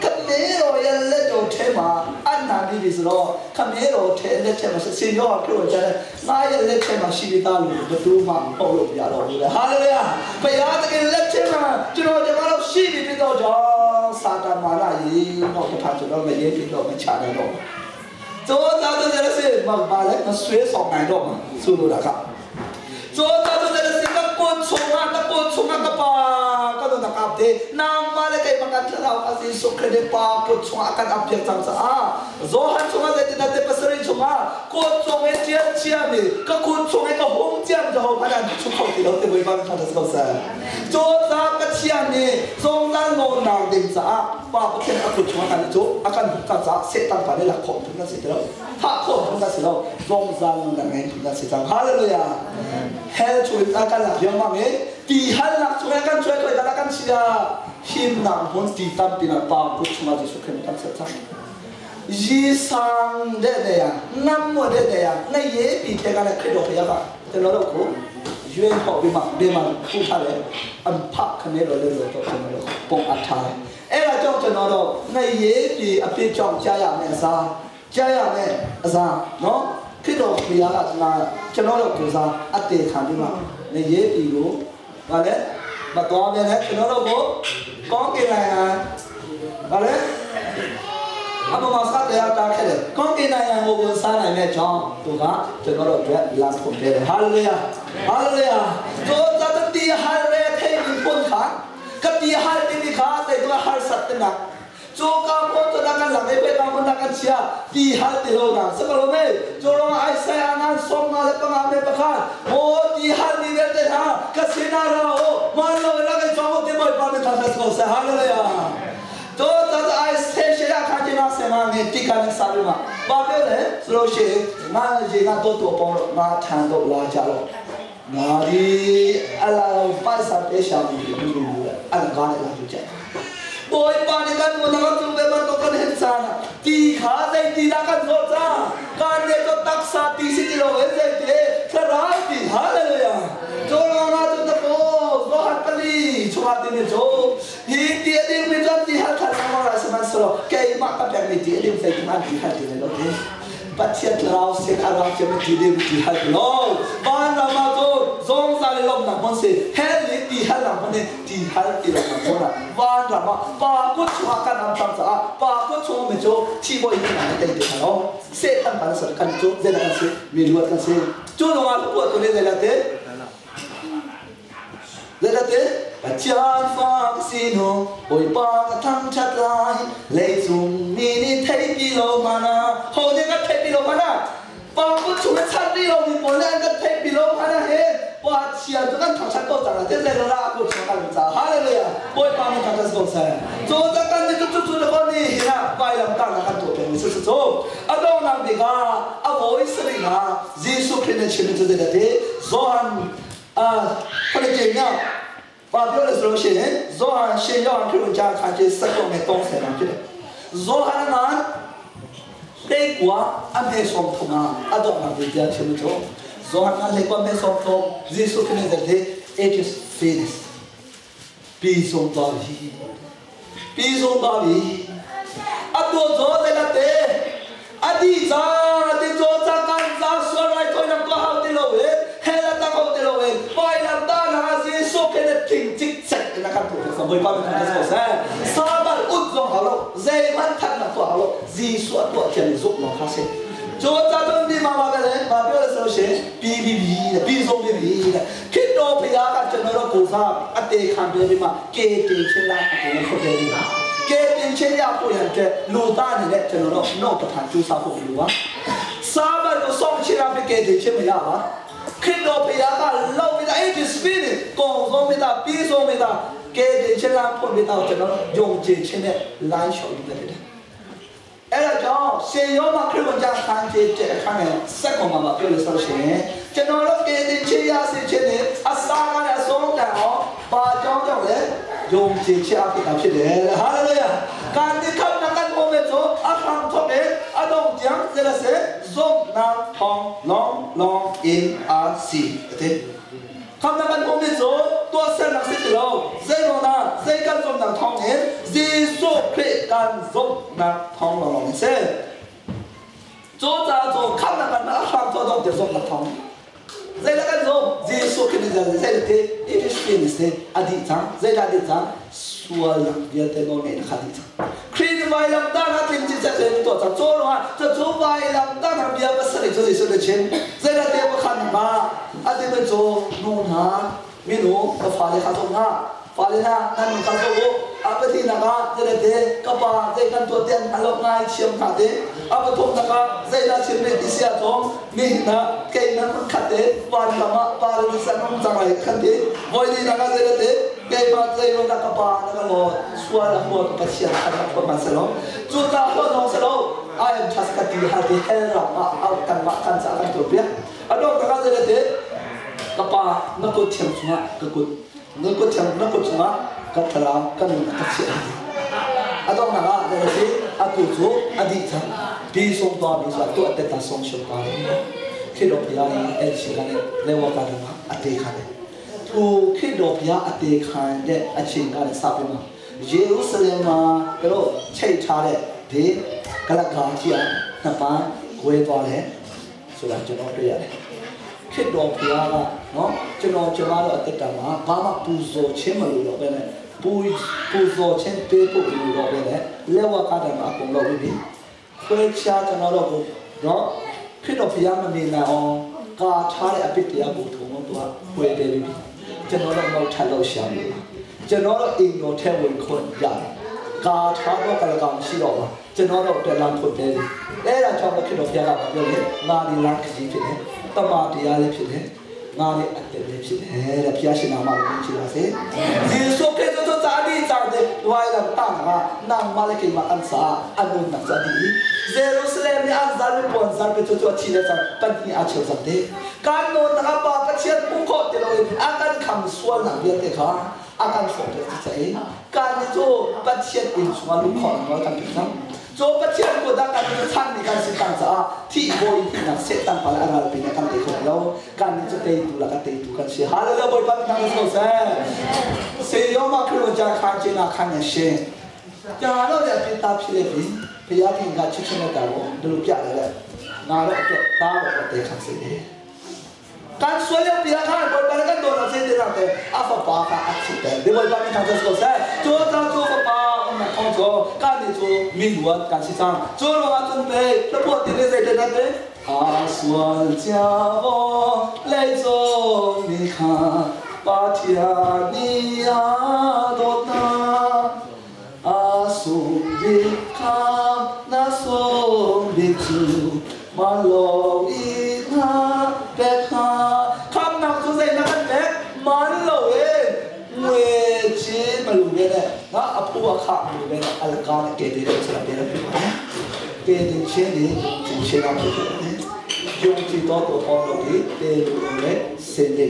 Speaker 1: ခမေတော်ရဲ့လက်တော်ထဲမှာအနာပြီးပြီဆိုတော့ခမေတော်ထဲလက်ထဲမှာစင်ရောခရစ်တော်ကျတဲ့ငါရဲ့လက်ထဲမှာရှိပြီးသားလို့ဘယ်သူမှပေါ့လို့မရတော့ဘူးလေဟာလေလုယာဘုရားသခင်လက်ထဲမှာကျွန်တော်ကျွန်တော်ရှိပြီးတော့ကြောင့်စာတန်မာရရေတော့တဖန်ကျွန်တော်မရေးပြီးတော့မချနိုင်တော့ဇောသားတဲ့စေမပါလဲမဆွဲဆောင်နိုင်တော့မှာဆိုလိုတာကဇောသားတဲ့စေကကွန်ချုံကကွန်ချုံကပါကတော့နကပ်တဲ့နာမလေးကေမကန်လာကစီဆုခရပါကွန်ချုံအကန်အပြတ်ဆောင်စာဇောဟန်ချုံကတဲ့တဲ့ပစရိချုံကကွန်ချုံရဲ့ချာချာမီကကွန်ချုံရဲ့ကဟုံးကြံကြောဘာလဲချုံခေါ်တယ်တော့တဲ့ဘယ်ဘာမှမဆောဆာဇောသားပချာနေဇုံလန်နောနာတင်စာပါပတဲ့အခုချုံကန်ချိုအကန်ကစားစေတန်ပါလေလာခေါ်ထုံးစေတော့ဟာခေါ်ထုံးစေတော့ဇုံဇန်နငယ်ထုံးစေချာဟာလေလုယာဟဲချူအကန်လာပြောမမေတီဟန်လာချွေကန်ချွေခွေကကန်ချီယာဟင်နံဟွန်တီတမ်ပိနာပါကုချမာဂျီဆုခေမကန်ဆက်ချာยีสังเดเดียน้ำมัวเดเดียในเยปีเทกันคริโดพยาค่ะแต่เราเราရွေးဟောပြီးမှဒီမှာခုထားတယ်အဖခမဲတော်လေးလို့တော့ကျွန်တော်တို့ပုံအပ်ထားတယ်အဲ့ဒါကြောင့်ကျွန်တော်တို့ငရေပြည်အပြစ်ကြောင့်ကြားရမယ်အစားကြားရမယ်အစားနော်ခရစ်တော်ဘုရားကကျွန်တော်တို့ကိုစားအတေခံပြီးမှငရေပြည်ကိုဗါလဲမတော်ပြန်နဲ့ကျွန်တော်တို့ကိုကောင်းကင်နိုင်ငံ ဘာလဲအမမစားတရားတားခဲ့တယ်ကောင်းကင်နိုင်ငံကိုဝင်စားနိုင်တဲ့အကြောင်းသူကကျွန်တော်တို့အတွက်လမ်းဖွင့်ပေးတယ်ဟာလေလုယာဟာလေလုယာသောတတိဟာလေထေဖွင့်ခါကတိဟာတိခါတဲ့သူဟာစတ်နာ 做高坡做那个人的被高坡那个车，地下地路呢，什么路没？做龙爱塞阿南送啊，来帮阿妹不看，我地下里面的他，可是那了哦，完了那个装我的没帮你他才说是好了呀。做这个爱塞谁呀？看见那什么？你地看你啥的嘛？把别人是罗些，俺人家多多帮了，俺谈到拉家了。那里阿拉半山别想你，你你阿拉干的那就讲。 ဘိုးပါနေကန်မနာကသူဘေမတော့ကန်ဟန်ဆာနာတီခါတဲ့တီလာကန်ဇောဇာကန်တဲ့တော့တက်စာတီစီတီလောဝဲတဲ့ခရိုင်တီဟာလေလုယာဇောလာနာတုတကိုဇောဟတ်ပလီချွာတင်ဇောဟီတီအဒီမီဇန်တီဟာခါနမရာစမန်ဆောကေမကပြန်မီတီအဒီစေတီမန်တီဟာတီလောတေပတ်ချက်လောက်စင်အရာချမတီဒီတီဟာလောဘာနာမတော့ဇုံစာလေလောနာမွန်စေဟဲလီတီဟာနာမနေတီဟာတီလာမောနာဘာနာမပါကုချွာကနမ်တန်စာပါကုချုံမေချိုတီဘောဤနာတဲ့တဲ့နော်စေတန်ပါစကန်ချိုဇေလာကန်စေမီလူကန်စေချိုလောကပွတ်လေဇေလာတဲ့ဇေလာတဲ့ပချန်ဖာစီနိုဘိုပါထမ်ချတ်လိုက်လေစုံမီနီထေပီလောမာနာဟိုနေကထေပီလောမာနာပါကုချုံချတ်ရီလောမီပေါ်လန်ကထေပီလောမာနာဟဲ 哇，是啊，就咱头先讲啦，这个啦，我唱甲唔知，哈利路亚，我帮你头先讲噻，做这干你做做做的讲你，啦，拜人当那个多边是是做，啊，当人哋个，啊，我意思哩啊，耶稣基督前面就在那里，约翰啊，他的怎样？发表的时候写，约翰写约翰基督教看见十个的东西嘛，记得，约翰啊，对国安排双通啊，啊，当人哋家前面做。 Zohan le kwa me som to Jesu kene de it is finished ပြီးဆုံးသွားပြီပြီးဆုံးသွားပြီအတူဇောတဲ့တဲ့အဒီဇာတိဇောဇာကန်ဇာဆွရိုက်တော့နကောဟောက်တယ်လို့ဟဲလာတာဟောက်တယ်လို့ပိုင်လမ်တာနာဂျေဆုခနဲ့တင်ချစ်ချက်နကန်တူစဘွေပါမန်ဆောဆာဆာဘလ်ဥဇောဟာလို့ဇေမန်ထန်နာတော့ဟာလို့ဇီဆွတ်တော့ချင်ဇုတ်နော်ခါစေ ကျော်တာတော့ဒီမှာပါပဲလေ။ဘာပြောလဲဆိုလို့ရှိရင်ပြီးပြီးပြီတဲ့ပြီးဆုံးပြီပြီတဲ့။ခရစ်တော်ဖခင်ကကျွန်တော်တို့ကိုစားအတေခံပေးပြီးမှကေတင်ချင်းလားအကုန်လုံးထုတ်ပေးပြီး။ကေတင်ချင်းရဖို့ရတဲ့လူသားနေတဲ့ကျွန်တော်တို့နှုတ်တဖန်ကျူးစားဖို့လိုပါ။စားပါလို့ဆုံးချရပြီးကေတင်ချင်းမရပါ။ခရစ်တော်ဖခင်ကလောက်ပြီးအဲ့ဒီ spirit ကုံဆုံးပြီးသားပြီးဆုံးပြီးသားကေတင်ချင်းလားဖွင့်ပြီးတော့ကျွန်တော်ယုံကြည်ခြင်းနဲ့လမ်းလျှောက်ယူတဲ့။ အဲ့ဒါကြောင့်ရှင်ယောမခရစ်ဝင်ကြခန်းကြီးတဲ့အခန်းနဲ့စက်ကောင်မှာပြောလို့ဆိုရှင်ကျွန်တော်တို့ကေတင်ချေရစေခြင်းနဲ့အစာကလည်းအဆုံးတန်အောင်ဘာကြောင့်ကြောင့်လဲယုံကြည်ခြင်းအဖြစ်တာဖြစ်တယ်ဟာလေလုယာကန်ဒီခပ်နကန်မိုမေဆိုအခမ်းတော့အတော့ကြံစရစေဇုံနာထောင်းလောင်းလောင်းအင်အာစီတဲ့ခำนักกันผมนี่โซตัวเส้นนักสิโลเส้นนาเส้นกันสมนักทองเห็นยีสุคริกันสมนักทองหลงเส้นโจจ้าโจคำนักกันมาคำตัวต้องจะสมนักทองเส้นกันสมยีสุคริจะเส้นที่ it is finished อดีตเส้นอดีตส่วนเดียวแต่โนเนคดีคริสไวลัมตานาทิมจิตเส้นตัวจะโจลงจะโจไวลัมตานาเบียมาสนิทจะสุดเช่นเส้นเดียวขันมาอดีตโจนูนหามินูก็ฟาเลคาตงหาฟาเลนานั่นคาโซอาปทีนักเจเดกปาเจกันตัวเตียนอลกง่ายเชียมขาเดอาปทงนักเจนาเชียมเดดิเสียทงนี่นะเกนั้นมันขัดเดวันละมะปาริสันนุ่งจังไรขัดเดวอยดีนักเจเดเกมาเจโนนักปานักโลสวาละหัวปัจเจียขัดนักมาเสลจุดตาหัวน้องเสล I am just กติหาที่เฮรามาเอากันมากันจะกันตัวเปียอดอกนักเจเดกปานักกุเทียมสุงะกกุนักกุเทียมนักกุสุงะกัตราวกันนักเสียอดอกนักเจเดอตุจูอดีตปีสงตัวมีส่วนตัวเตตาสงชปาคิดอพยานีเอชิกันเลวกันมาอเตคันသူခရစ်တော်ဘုရားအသေးခံတဲ့အချိန်ကလည်းစပြီးမှာယေရုရှလင်မှာတို့ချိတ်ထားတဲ့ဒီကလကာကြီးอ่ะနှစ်ပန်းခွဲသွားတယ်ဆိုတာကျွန်တော်တွေ့ရတယ်ခရစ်တော်ဘုရားကနော်ကျွန်တော်ကျမတို့အသက်တာမှာဘာမှပူဇော်ခြင်းမလိုတော့ဘဲနဲ့ ပူဇော်ခြင်းပေးဖို့လူတော့ပဲလေလက်ဝါကားတယ်မှာအကုန်လုံးပြီးခွဲခြားကျွန်တော်တို့ကိုနော်ခရစ်တော်ဘုရားမမြင်နိုင်အောင်ကာထားတဲ့အပြစ်တရားကိုထုံတော့သူကခွဲတယ်ပြီကျွန်တော်တို့နောက်ထပ်လို့ရှာလို့ကျွန်တော်တို့အိမ်တော်ထဲဝင်ခွင့်ရတယ်ကာထားတော့ကလကောင်ရှိတော့ပါကျွန်တော်တို့တက်လန်းဖွင့်တယ်အဲ့ဒါကြောင့်ခရစ်တော်ဘုရားကပြောတယ်ငါဒီလမ်းခကြီးဖြစ်တယ်တမန်တရားလည်းဖြစ်တယ်ငါလည်းအသက်လည်းဖြစ်တယ်တဲ့ဘုရားရှင်နာမတော်ဖြစ်ပါစေယေရှုခရစ်တော်သာဒီသာတဲ့ဝိုင်လာတာငါနာမလည်းကိမအန်စာအနုနဇာဒီဂျေရုဆလင်အန်ဇာလပွန်ဇာပေချောချီတဲ့ပန်နီအချေဇာတဲ့ကန်နိုနာပါပချေပုခောတေလောအကန်ခမ်ဆွာနာပြတဲ့ခါအကန်ဖောတဲ့ချေကန်ချိုပချေအင်ဆွာလူခေါ်နော်ကန်ပြနော်โจปะเชียนกูดักกันท่านในการสิตังสาที่โบยที่นักเสตังปะละอะไรเป็นกันเตะคนแล้วการนี้จะเตะตุละกันเตะตุกันเสียฮาเลลูยาบอยปันทางโซเซเสียมาคือจะขันเจนาขันเนี่ยเชจะเราเนี่ยเป็นตาพิเรนพยาธิงาชิชเนตาโรดูပြတယ်လေငါတော့အတွက်သားတော့တေခံစေတယ်การสวยเลี้ยงข้าบนบานกันโดนเส้นเดินแต่อาฟปาค่ะอัศแต่เดี๋ยวบนบานกันทางโซเซตัวตาตัวปาอมาทองโจการนี่ตัวมีหัวการสิสังตัวเราจนไปแล้วปวดตีนี่เส้นเดินแต่อาสวนเจ้าเลยโจมีข้าปาเทียนีอาโดตาอาสุบิคานาสุบิจูมาโลอีนาเบคาคำนักสุเซนักเบกมันโลเองเวจีมาลูเวเนี่ยนะอภัวขาลูเวเนี่ยอัลกาเนี่ยเกเรเสลับเบลพิวเนี่ยเกเรเชนี่จุเชนักพิวเนี่ยยงจีโตตัวพองโลกีเตลูเวเซเด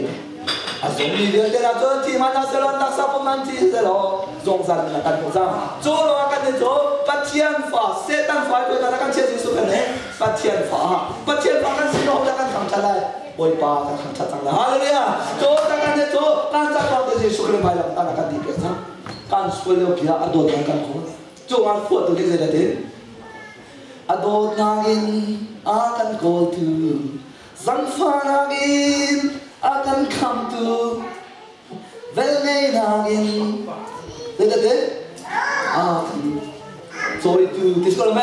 Speaker 1: อาสมมีเรื่องเดลจนที่มันน่าเสลนักสัพมันที่เสลจงสันนักกันจงสันโจโลกันเนี่ยโจปัจเจียนฟ้าเซตันฟ้าตัวนั้นกันเชื่อสิสุกันเนี่ยปัจเจียนฟ้าปัจเจียนฟ้ากันสิโนแล้วกันทำอะไรโอยปากันทำชัดจังเลยฮาเลลูยาโจตักันเนี่ยโจการจัดการเดชิสุกันไปแล้วตั้งกันดีเปียกการสวยเลี้ยวเพียอดดกันคนโจวันขวดตัวนี้เลยเด็ดอดดนางอินอากันโกตูสังฟานาอินอากันคำตูเวลเนนางอินเด็ดเด็ดอาโจยตูที่สุดแล้วไหม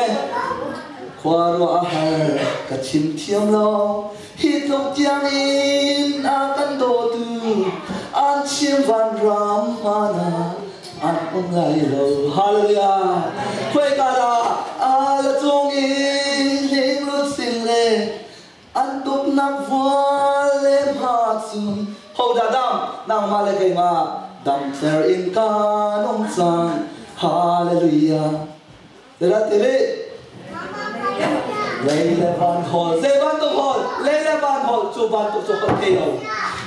Speaker 1: ควารัวอาหารกัชิมเทียมโลฮิตลงจียงอินอากันโดตูอันชิมวันรามมานาอันองไลโลฮาเลลูยาคุยกันอาละจงอินลิงลุสิงเลอันตุกนักวัวเลมาซุนโฮดาดัมนางมาเลเกมาดัมเซอร์อินกานงซังฮาเลลูยาเดลเตเลเลเลวันฮอลเซวันตุฮอลเลเลวันฮอลจูบันตุจูฮอลเทโอ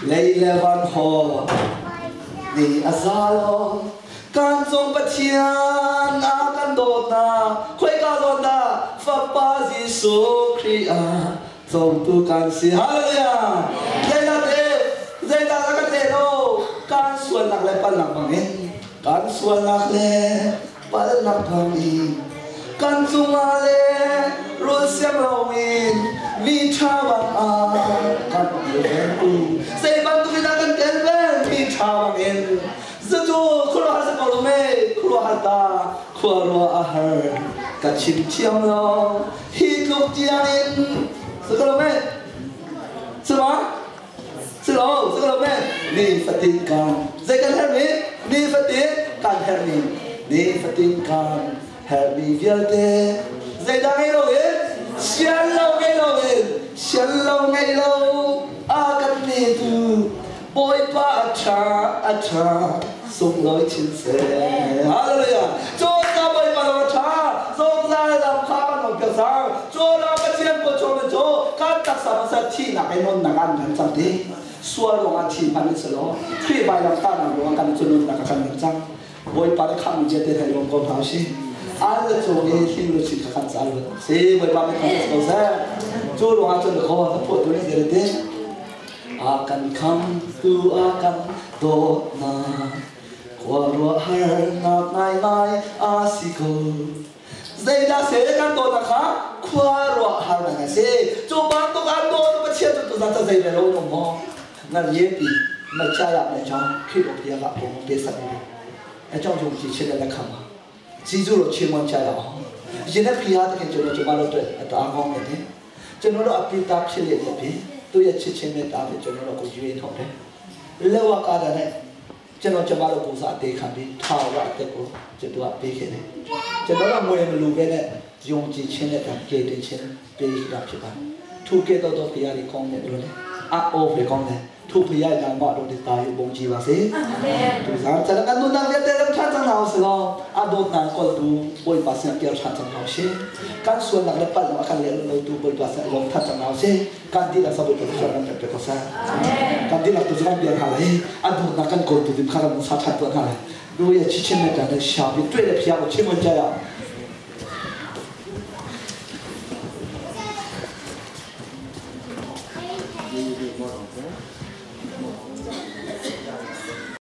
Speaker 1: เลเลวันฮอลนี่อาซาโลการทรงปฏิญาณอากันโดนาคุยกันโดนาฟาปาซิสุคริอาทรงตุกันสิฮาเลลูยาเจลาเตเจลาละกันเตโลการส่วนหลักและปันหลักบังเองการส่วนหลักและปันหลักบังเองกันจุมาเลรุเสียงเราอินมีชาบังอากันเดินกูเซบันตุกินากันเดินเวนมีชาบังเองจะจูครัวฮัสกอลเมครัวฮัตตาครัวรัวอาหารกัชิมเทียมเราฮิตลุกจียนินสกอลเมสมาสโลสกอลเมนี่ฟติกันเจกันเฮอร์มีนี่ฟติกันเฮอร์มีนี่ฟติกันเฮอร์มีเวลเตเจดังไงเราเองเชียนเราไงเราเองเชียนเราไงเราอากันนี่ดูบอยป้าชาอาชาส่งลอยชินเซฮาเลลูยาโจตาบอยป้าเราชาส่งลายลำคากันหมดเกษาโจเราไปเชียนปชมโจการตักสารสัตที่หนักไอ้นนหนักอันนั้นจังดีส่วนลงอันที่พันธุ์สโลที่ใบลำตาหนักลงกันจนหนักกันจังบอยป้าได้ข้ามเจตไทยลงกองเท้าชิอันละโจเอที่รู้ชิขันสารเสียบอยป้าไม่ขันสโลเซ่โจลงอันจนคอถ้าปวดตัวนี้เดี๋ยวเด้อากันคำตูอากันโดนาควารัวฮาร์นักนายนายอาสิโกเจดาเสกันโดนะคะควารัวฮาร์นักเสจูบันตุกันโดนมาเชียจุดตัวจะเจเรโลนมอนั่นเยี่ยปีมาใช้ละในจ้าคิดออกเพียงละผมเปสัน အကြောင်းယုံကြည်ခြင်းနဲ့လက်ခံပါ။ဂျေဇုတော်ချီးမွမ်းကြရအောင်။ရှင်နဲ့ဖျားတဲ့ခင်ကျွန်တော်ကျမတို့အတွက်အတားကောင်းနေတယ်။ကျွန်တော်တို့အပိသားဖြစ်ရတဲ့ပြင်သူ့ရဲ့ချစ်ချင်းနဲ့တားပြီးကျွန်တော်တို့ကိုရွေးထုတ်တယ်။လက်ဝကားတဲ့ကျွန်တော်ကျမတို့ကိုစားအသေးခံပြီးထာဝရအသက်ကိုကျွန်တော်ကပေးခဲ့တယ်။ကျွန်တော်တို့ငွေမလူပဲနဲ့ယုံကြည်ခြင်းနဲ့တကယ်တင်ခြင်းပေးတာဖြစ်ပါတယ်။ထိုကဲ့သို့သောဖျားတွေကောင်းတယ်လို့လေ။အော်ဖေကောင်းတယ်။ထိုဖျားနာမတော်ဒီတာယုံကြည်ပါစေ။အာမင်။သူစားစရကန်နုနံရတဲ့လမ်ချန်ချန်ဟောစလောအဒိုနန်ကောတူဘိုင်ပါစံပြောချန်ချန်ဟောရှိကန်ဆွန်နကလပတ်လကန်လေလောတူဘိုင်ပါစံလောထချန်ဟောရှိကန်ဒီလာဆဘိုတူချန်န်တဲ့ကောဆာကန်ဒီလာတူဇန်ပြန်ဟာလေအဒိုနကန်ကောတူဒီခါရမစာချတ်တော့ဟာလေလူရဲ့ချစ်ချင်းနဲ့တန်တဲ့ရှာပြီးတွေ့တဲ့ဖျားကိုချစ်မကြရ